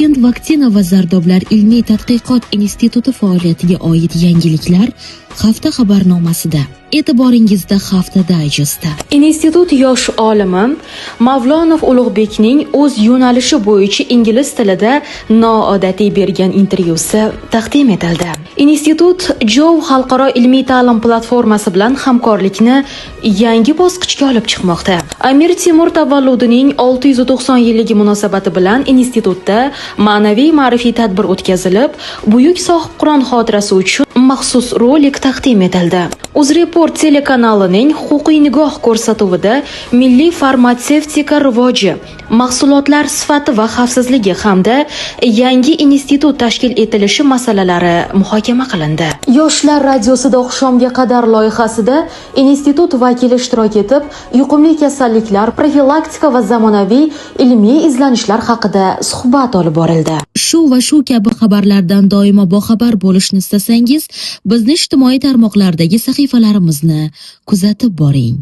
Toshkent vaksina va zardoblar ilmiy tadqiqot instituti faoliyatiga oid yangiliklar hafta xabarnomasida. E'tiboringizda hafta dayjestda. Institut yosh olimi Mavlonov Ulug'bekning o'z yo'nalishi bo'yicha ingliz tilida noodatiy bergan intervyusi taqdim etildi. Institut JOW xalqaro ilmiy ta'lim platformasi bilan hamkorlikni yangi bosqichga olib chiqmoqda. Amir Temur tavalludining 690 yilligi munosabati bilan institutda ma'naviy ma'rifiy tadbir o'tkazilib, buyuk sohibqiron xotirasi uchun maxsus rolik taqdim etildi. UzReport telekanalining Huquqiy nigoh ko'rsatuvida milliy farmatsevtika rivoji, mahsulotlar sifati va xavfsizligi hamda yangi institut tashkil etilishi masalalari muhokama qilindi. Yoshlar radiosida oqshomga qadar loyihasida institut vakili ishtirok etib, yuqumli kasalliklar, profilaktika va zamonaviy ilmiy izlanishlar haqida suhbat olib borildi. Shu va shu kabi xabarlardan doimo boxabar bo'lishni istasangiz, bizni ijtimoiy tarmoqlardagi sahifalarimizni kuzatib boring.